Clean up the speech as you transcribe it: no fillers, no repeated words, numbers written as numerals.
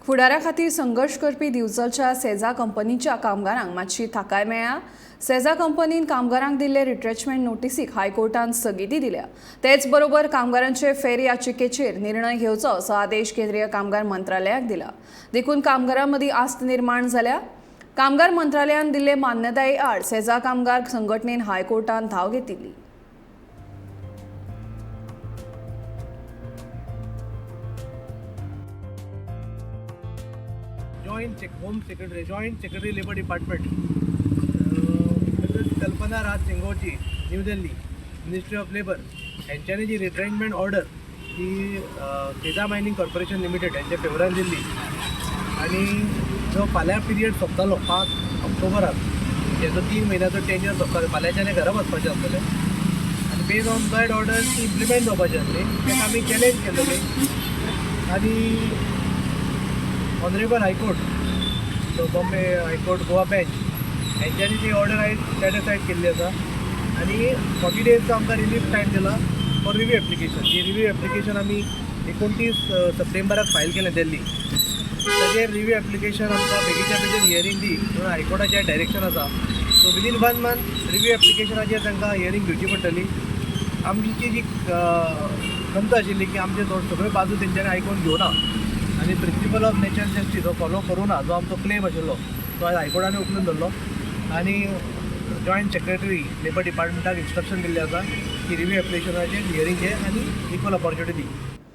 फुडारा खातीर संघर्श करपी दिवचलच्या सेझा कंपनीच्या कामगारांक मातशी थाकाय मेळ्ळ्या. सेझा कंपनीन कामगारांक दिल्ले रिट्रेचमेंट नोटीसीक हायकोर्टान स्थगिती दिल्या. तेच बरोबर कामगारांचे फेर याचिकेचेर निर्णय घेवचो असो आदेश केंद्रीय कामगार मंत्रालयाक दिला. देखून कामगारां मदीं आस्त निर्माण जाल्या. कामगार मंत्रालयान दिल्ले मान्यताये आड सेझा कामगार संघटनेन हायकोर्टान धांव घेतिल्ली. Joint Home Secretary, Joint Secretary Labour Department, Mrs Kalpana Raj Singhoji, New Delhi, Ministry of Labour हेंच्यांनी जी रिट्रेंचमेंट ऑर्डर ही सेझा मायनींग कॉर्पोरेशन लिमिटेड हेंच्या फेवरान दिल्ली आनी जो फाल्यां पिरियड सोंपतालो 5 ऑक्टोबराक, तेजो 3 म्हयन्याचो टेन्युअर सोंपतालो. फाल्यांच्यान घरा वचपाचें आसतलें आनी बेज ऑन that order ती इम्प्लिमेंट जावपाची आसली. ताका आमी चॅलेंज केलेली आनी Honourable High Court, Bombay High Court Goa Bench हेंच्यांनी ती ऑर्डर आयज सेट असायड केल्ली आसा आनी 40 डेजचो आमकां रिलीफ टायम दिला for review application. He review application आमी 29 सप्टेंबराक फायल केलें दिल्ली. ताजेर रिव्यू एप्लिकेशन आमकां बेगीच्या बेगीन हियरींग दी म्हणून हायकोर्टाचें डायरेक्शन आसा. So within one month review एप्लिकेशनाचेर तांकां हियरींग घेवची पडटली. आमची जी खंत आशिल्ली की आमचे सगळ्यो बाजू तेंच्यांनी आयकून घेवना आनी प्रिंसिपल ऑफ नॅचरल जस्टीस हो फॉलो करूं ना, जो आमचो क्लेम आशिल्लो तो आयज हायकोर्टान उखलून धरलो आनी जॉयंट सेक्रेटरी लेबर डिपार्टमेंटाक इन्स्ट्रक्शन दिल्लें आसा की रिव्यू एप्लिकेशनाचेर हियरींग घे आनी इक्वल ऑपॉर्च्युनिटी दी.